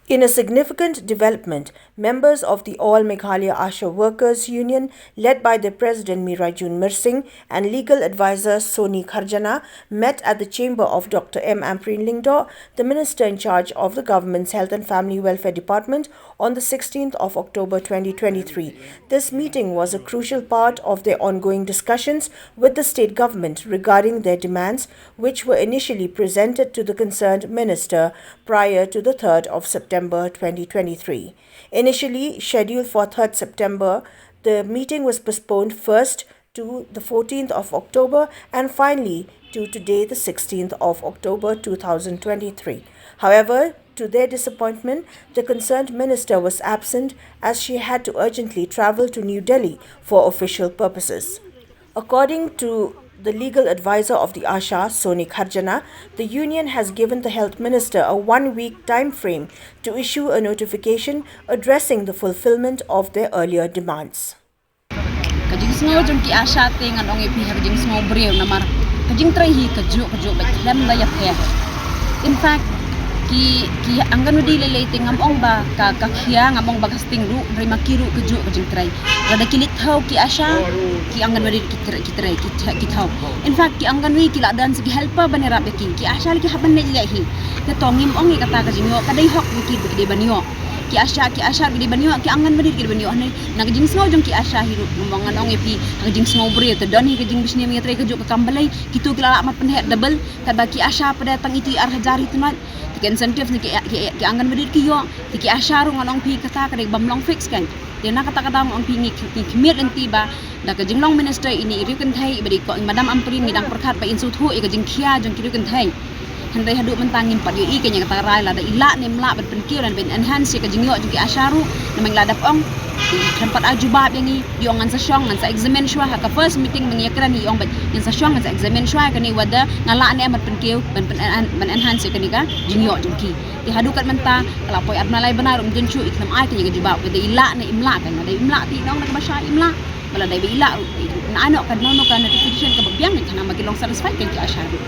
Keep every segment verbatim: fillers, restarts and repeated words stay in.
In a significant development, members of the All Meghalaya ASHA Workers Union, led by their president Meera June Mirsing and legal advisor Soni Kharjana, met at the chamber of Doctor M Ampareen Lyngdoh, the minister in charge of the government's Health and Family Welfare Department, on the sixteenth of October twenty twenty-three. This meeting was a crucial part of their ongoing discussions with the state government regarding their demands, which were initially presented to the concerned minister prior to the third of September twenty twenty-three. Initially scheduled for third September, the meeting was postponed first to the fourteenth of October and finally to today, the sixteenth of October two thousand twenty-three. However, to their disappointment, the concerned minister was absent as she had to urgently travel to New Delhi for official purposes. According to the legal advisor of the ASHA, Soni Kharjana, the union has given the health minister a one-week time frame to issue a notification addressing the fulfillment of their earlier demands. Ka jingsngew jong ki ASHA te ngan ong ïa phi ha ka jingsngew briew namar ka jingtrei hi kajuh kajuh bad khlem da ïapher. In fact, ki ki Anganwadi lei lei te ngam ong ba ka ka khia, ngam ong ba ka sting ruh, hynrei ma ki ruh kajuh ka jingtrei. Lada ki leit thaw ki ASHA, ki Anganwadi ki trei ki trei ki trei ki thaw. In fact, ki Anganwadi ki la don sa ki helper ban ïarap ïa ki. Ki ASHA la ki hap ban leit leh hi. Te to ngim ong ïa kata ka jingïoh, ka dei hok ïa ki ba ki dei ban ïoh. Ki ASHA, ki ASHA ki dei ban ïoh, ki Anganwadi ki dei ban ïoh. Hangne na ka jingsngew jong ki ASHA hi ruh, ngam ong, ngan ong ïa phi, ha ka jingsngew briew te don hi ka jingbishni ïatrei kajuh ka kam balei, kito ki la lah mat pynheh double, katba ki ASHA pat de tang iti ar hajar hi tynrai. Te ki incentive na ki ki ki Anganwadi ki ïoh, te ki ASHA ruh ngan ong phi kata ka dei bym long fix kan. Te na kata ka daw ngan ong phi ngi ngi khmih lynti ba da ka jinglong minister ine i riewkynthei, i ba dei ko i Madam Ampareen, ngi dang pyrkhat ba in sngewthuh ïa ka jingkhia jong ki riewkynthei. Hynrei haduh mynta ngim pat ïohi kein ïa kata ka rai, lada i lah ne im lah ban pynkiew lane ban enhance ïa ka jingïoh jong ki ASHA ruh. Namar ngi la dep ong, i khlem pat ai jubab ïa ngi, i ong ngan sa shong, ngan sa examine shuwa, ha ka first meeting ba ngi ïakren i ong ba ngan sa shong, ngan sa examine shuwa ïa kane whether nga lah ne em ban pynkiew, ban pyn ban enhance ïa kane ka jingïoh jong ki. Te haduh kat mynta ka la poi ar bnai lai bnai ruh ym jin shuh, i khlem ai kein ïa ka jubab whether i lah ne im lah. Kan lada im lah te i ong na kaba shai im lah, ba lada i ba i lah ruh, na ano ka, na ano ka notification kaba biang, kan ym ba ki long satisfied kein ki ASHA ruh.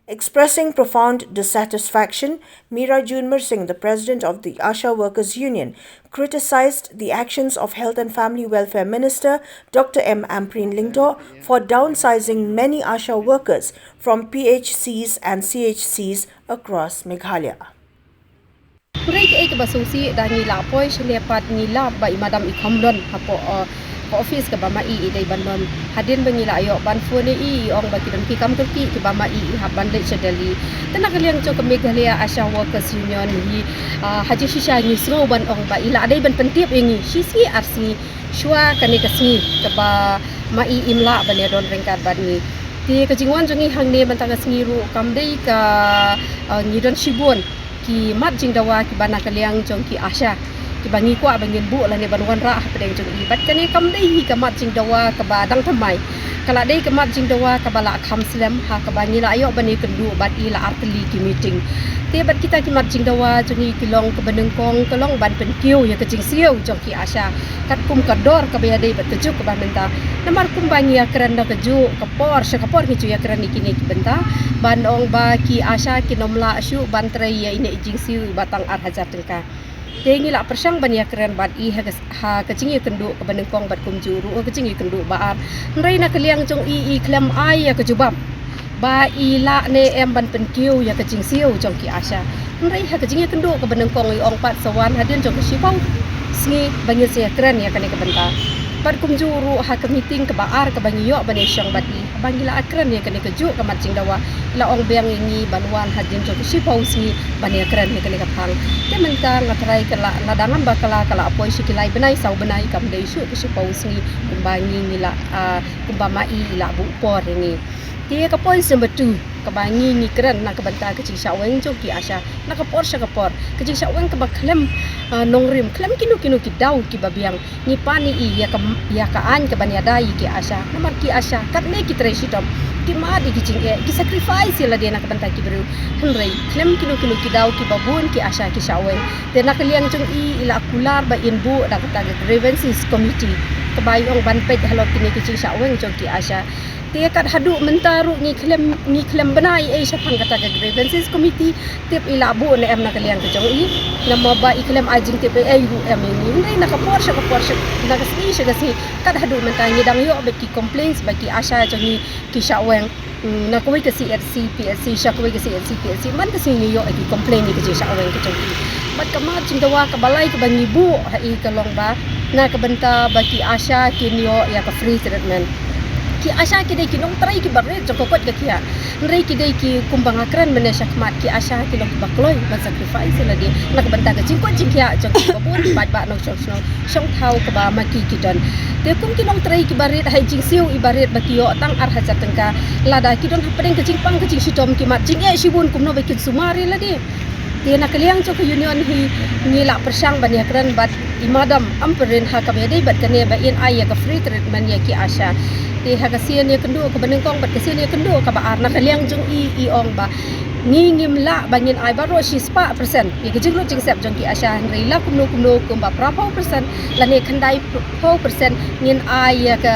Expressing profound dissatisfaction, Meera June Mirsing, the president of the ASHA Workers Union, criticized the actions of Health and Family Welfare Minister Doctor M Ampareen Lyngdoh for downsizing many ASHA workers from P H Cs and C H Cs across Meghalaya. Hynrei kaei kaba sngewsih, da ngi la poi shane pat ngi lap ba i Madam i Khamlon hapoh, eh, ka office kaba ma i i dei ban don. Hadien ba ngi la ïoh ban phone ïa i, i ong ba ki don ki kam kyrkieh kiba ma i i hap ban leit sha Delhi. Te na ka liang jong ka Meghalaya ASHA Workers Union hi, ah, ha jingshisha ngi sngew ban ong ba i la dei ban pyntip ïa ngi shi sngi ar sngi shuwa kane ka sngi kaba ma i im lah ban ïadon ryngkat bad ngi. Te ka jingwan jong ngi hangne mynta ka sngi ruh kam dei ka, ah, ngi don shibun ki mat jingdawa kiba na ka liang jong ki ASHA kiba ngi kwah ba ngin buh lane ban wanrah hapdeng jong i. Bad kane kam dei hi ka mat jingdawa kaba dang thymmai. Ka la dei ka mat jingdawa kaba la kham slem ha kaba ngi la ïoh ban ïakynduh bad i la artylli ki meeting. Te bad kita ki mat jingdawa jong ngi ki long kaba nyngkong ka long ban pynkiew ïa ka jingsiew jong ki ASHA katkum ka dor kaba ïadei bad ka juk kaba mynta. Namar kumba ngi ïakren da kajuh ka por sha ka por ngi ju ïakren ïa kine ki bynta ban ong ba ki ASHA kin ym lah shuh ban trei ïa ine i jingsiew iba tang ar hajar tyngka. Te ngi la pyrshang ban ïakren bad i ha ka, ha ka jingïakynduh kaba nyngkong bad kumjuh ruh ha ka jingïakynduh ba ar. Hynrei na ka liang jong i i khlem ai ïa ka jubab ba i lah ne em ban pynkiew ïa ka jingsiew jong ki ASHA. Hynrei ha ka jingïakynduh kaba nyngkong i ong pat sa wan hadien jong ka shiphew sngi ba ngin sa ïakren ïa kane ka bynta. Bad kumjuh ruh ha ka meeting kaba ar kaba ngi ïoh ban ïashong bad i, ba ngi la ïakren ïa kane kajuh ka mat jingdawa, i la ong biang ïa ngi ban wan hadien jong ka shiphew sngi ban ïakren ïa kane ka phang. Te mynta nga tharai ka la, lada ngam bakla ka la poi sha ki lai bnai saw bnai, kam dei shuh ka shiphew sngi kumba ngi, ngi la, ah, kumba ma i i la buh por ïa ngi. Te ka point number two kaba ngi, ngi kren na ka bynta ka jingshah weng jong ki ASHA na ka por sha ka por. Ka jingshah weng kaba khlem, ah, nongrim, khlem kino kino ki daw kiba biang. Ngi pan ïa i ïa ka, ïa ka aiñ kaban ïada ïa ki ASHA. Namar ki ASHA katne ki trei shitom, ki mad ïa ki jingeh, ki sacrifice ïa lade na ka bynta ki briew. Hynrei khlem kino kino ki daw kiba bun ki ASHA ki shah weng. Te na ka liang jong i, i la kular ba in buh da kata ka grievances committee. kaba i ong ban peit halor kine ki jingshah weng jong ki ASHA. Te kat haduh mynta ruh ngi khlem, ngi khlem bna ei ei shaphang kata ka grievances committee, tip i la buh ne em na ka liang ka jong i. Namar ba i khlem ai jingtip ei ei ruh em ïa ngi. Hynrei na ka por sha ka por sha, na ka sngi sha ka sngi, kat haduh mynta ngi dang ïoh bad ki complaints ba ki ASHA jong ngi ki shah weng. Hmm, na kawei ka CHC, PHC, sha kawei ka CHC, PHC, man ka sngi ngi ïoh ïa ki complain ïa ka jingshah weng ka jong ki. Bad ka mat jingdawa kaba lai kaba ngi buh ha i ka long ba na ka bynta ba ki ASHA kin ïoh ïa ka free treatment. Ki ASHA ki dei ki nongtrei kiba rit jong ka koit ka khiah. Hynrei ki dei ki, kumba nga kren mynne sha khmat, ki ASHA ki long kiba kloi, ban sacrifice ïa lade na ka bynta ka jingkoit jingkhiah jong kiba bun, paidbah nongshong shnong shong thaw kaba ma ki ki don. Te kum ki nongtrei kiba rit, ha i jingsiew iba rit ba ki ïoh tang ar hajar tyngka, lada ki don hapdeng ka jingpang ka jingshitom, ki mad jingeh shibun, kumno ba kin sumar ïa lade. Te na ka liang jong ka union hi ngi la pyrshang ban ïakren bad i Madam Ampareen ha kaba ïadei bad kane ba in ai ïa ka free treatment ïa ki ASHA. Te ha ka sien ïakynduh kaba nyngkong bad ka sien ïakynduh kaba ar, na ka liang jong i, i ong ba ngi ngim lah ba ngin ai baroh shispah percent ïa ka jinglut jingsep jong ki ASHA, hynrei la kumno kumno kumba phra phew percent lane khyndai phew percent ngin ai ïa ka,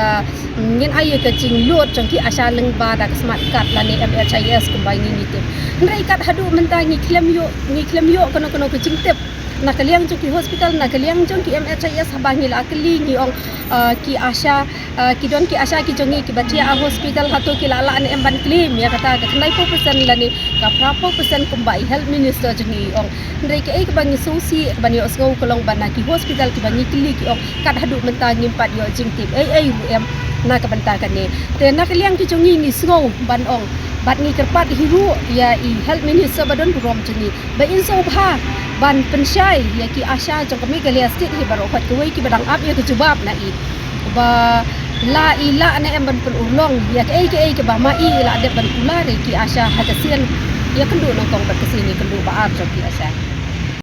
ngin ai ïa ka jinglut jong ki ASHA lyngba da ka smart card lane MHIS kumba ngi ngi tip. Hynrei kat haduh mynta ngi khlem ïoh, ngi khlem ïoh kano kano ka jingtip na ka liang jong ki hospital, na ka liang jong ki MHIS. Haba ngi la kylli ngi ong, ah, ki ASHA, ah, ki don ki ASHA ki jong ngi kiba thiah ha hospital, hato ki la lah ne em ban claim ïa kata ka khyndai phew percent lane ka phra phew percent kumba i health minister jong ngi i ong. Hynrei kaei kaba ngi sngewsih, kaba ngi ïohsngew ka long ba na ki hospital kiba ngi kylli ki ong kat haduh mynta ngim pat ïoh jingtip ei ei ruh em na ka bynta kane. Te na ka liang ki jong ngi ngi sngew ban ong bad ngi kyrpad hi ruh ïa i health minister ba don burom jong ngi ba in sngewbha ban pynshai ïa ki ASHA jong ka Meghalaya State hi baroh, kawei kiba dang ap ïa ka jubab na i, ba la i lah ne em ban pynurlong ïa kaei kaei kaba ma i la dep ban kular ïa ki ASHA ha ka sien ïakynduh nyngkong bad ka sien ïakynduh ba ar jong ki ASHA.